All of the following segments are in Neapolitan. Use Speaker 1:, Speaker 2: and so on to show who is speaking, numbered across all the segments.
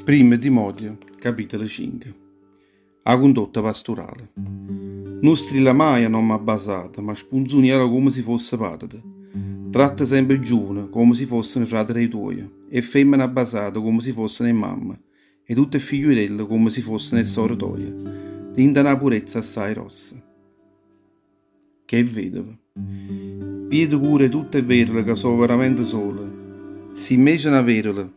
Speaker 1: Primmo Timoteo, capitolo 5. 'A cundotta pasturale. Nun strilla maje a n'ommo abbasato, ma spunzunialo comme si fosse pàtete. Tratta sempe 'e giuvene comme si fosseno frate d' 'e tuoje, 'e ffemmene abbasate comme si fosseno 'e mamme, 'e tutte 'e ffigliulelle comme si fosseno 'e ssore toje, dint' 'a na purezza assaje grossa. Che vedova. Pigliate cura 'e tutte 'e vedole ca so' overamente sole. Si invece na vedola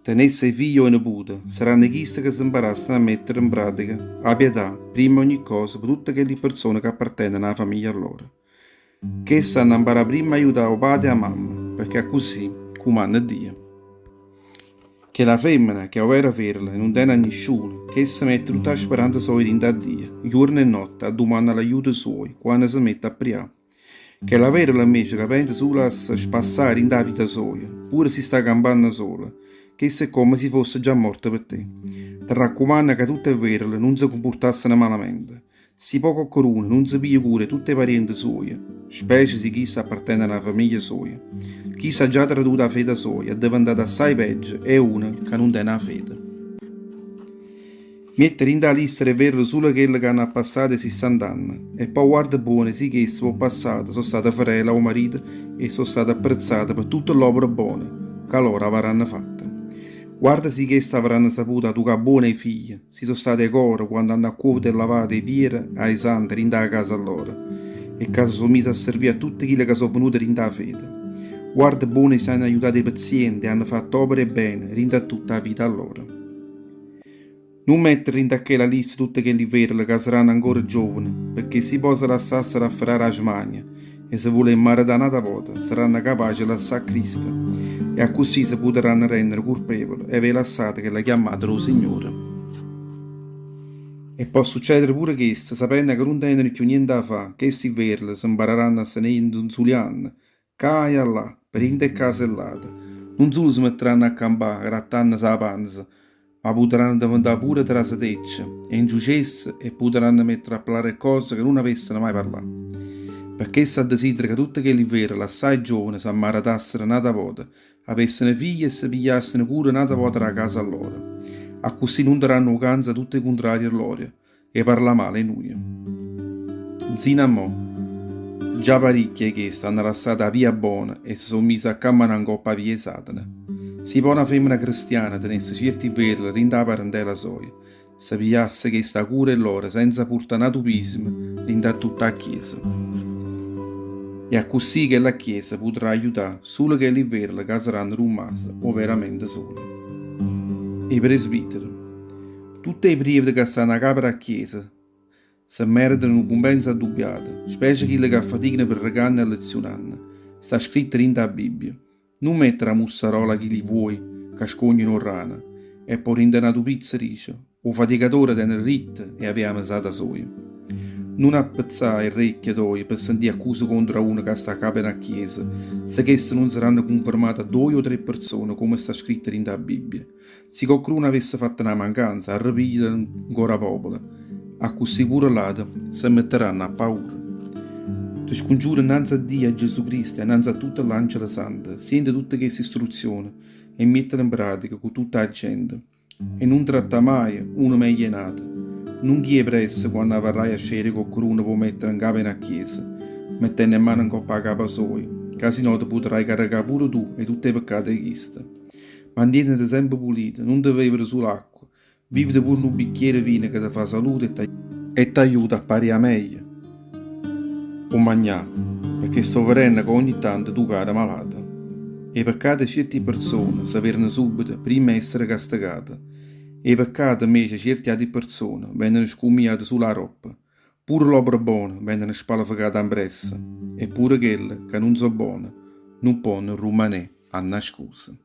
Speaker 1: tenesse 'e figlie o 'e nepute, saranno chiste ca se 'mparassero a mettere 'n pratica 'a pietà primma 'e ogni cosa pe tutte chelli perzone ca apparteneno 'a famiglia lloro. Cheste hanno 'a 'mparà primma a aiutà 'o pate e 'a mamma, pecché accussì cumanna Dio. Chella femmena ch'è overo ferla e nun tene a nisciuno, chessa mette tutta 'a speranza soja dint' a Dio, juorno e notte addumanna l'aiuto suojo quanno se mette a prià. Chella vedola invece ca penza sulo a se spassà dint' 'a vita soja, pure si sta campanno sola, chessa è comme si fosse già morta pe te. Te raccumanno ca tutt' 'e vedole nun se cumpurtasseno malamente. Si po' coccheduno nun se piglia cura 'e tutt' 'e pariente suoje, specie si chisto appartene a na famiglia soja, chisto ha già traduto 'a fede soja, è addeventato assaje peggio 'e uno ca nun tene 'a fede. Miette dint' 'a lista d' 'e vedole sulo chelle ca hanno passato 'e sissant'anne e po' guarda buono si cheste p' 'o passato so' state fedele a 'o marito e so' state apprezzate pe tutte ll'opere bone ca loro avaranno fatto. Guarda si cheste avranno saputo aducà buono 'e figlie. Si so' state 'e core quando hanno accuovuto e lavato 'e piere a 'e sante dint' 'a casa lloro e ca se so' mise a servì a tutte chille ca so' venute dint' 'a fede. Guarda buono si hanno aiutato 'e pezziente e hanno fatto opere 'e bene dint' a tutta 'a vita lloro. Nun mettere dint' a chella lista tutte chelli vedole ca saranno ancora giovane, pecché si po' se lassassero afferrà d' 'a smania e se vulè mmaretà n'ata vota, saranno capace 'e lassà a Cristo e accussì se putarranno rennere curpevole 'e avé lassato chella chiammata d' 'o Signore. E po' succedere pure chesto, sapenno ca nun teneno cchiù niente 'a fà, chesti vedole se 'mpararanno a se ne ì 'nzunzulianno, ccà e allà, pe dint' 'e ccase 'e ll'ate. Nun sulo se metteranno a campà grattannose 'a panza, ma putaranno diventà pure trasetecce e 'nciucesse e putaranno mettere a parlà 'e cose ca nun avessero mai parlà. Pe chesto addesidero ca tutte chelli vedole assaje giovane s'ammaretassero n'ata vota, avesseno figlie e se pigliassero cura n'ata vota d' 'a casa lloro. Accussì nun daranno 'o canzo a tutte 'e cuntrarie lloro 'e parlà male 'e nuje. Nzino a mò, già paricchie 'e cheste hanno lassato 'a via bona e se so' mise a cammenà 'ncopp' 'a via 'e Satana. Si po' na femmena crestiana tenesse cierti vedole dint' 'a parentela soja, se pigliasse chesta cura 'e lloro senza purtà n'atu pisemo dint' a tutta 'a chiesa. E accussì chella chiesa putrà aiutà sulo chelli vedole ca saranno rummase overamente sole. 'E presbitere. Tutte 'e prievete ca stanno 'a capa d' 'a chiesa se mmeretano nu cumpenso addubbiato, specie chille ca faticano prerecanno e lezziunanno. Sta scritto dint' 'a Bibbia, Nun mettere 'a mussarola a chilli vuoi ca scogneno 'o rano. E po' dint' 'a n'atu pizzo dice, 'O faticatore tene ritto 'e avé 'a mesata soja. Nun appezzà 'e rrecchie toje pe sentì accuse contro a uno ca sta a capo 'e na chiesa, si cheste nun saranno cunfermate 'a doje o tre perzone comme sta scritto dint' 'a Bibbia. Si coccheduno avesse fatto na mancanza, arrepiglialo 'ncora popolo, accussì pure ll'ate se metteranno appaura. Te scongiuro 'nnanze a Dio e a Gesù Cristo e annanze a tutte ll'angele sante, siente tutte cheste istruzione e miettele 'npratica cu tutta 'a gente. E nun trattà maje uno meglio 'e n'ato. Nun ghì 'e pressa quanno avarraje a scegliere coccheduno p' 'o mettere 'ncapa 'e na chiesa, mettenno 'e mmane 'ncopp' 'a capa soja, ca si no te putarraje carrecà pure tu 'e tutte 'e peccate 'e chisto. Mantienete sempe pulito, nun te vevere sulo acqua, vivete pure nu bicchiere 'e vino ca te fa salute e t'aiuta a parià meglio 'o magnà, pecché sto verenno ca ogni tanto tu cade malato. 'E peccate 'e cierti perzone se vereno subito primma 'e essere castegate. 'E peccate 'mmece 'e cierti ati perzone veneno scummiate sulo aroppo. Pure l'opere bone veneno spalefecate ampressa e pure chelle ca nun so' bone nun ponno rummanè annascuse.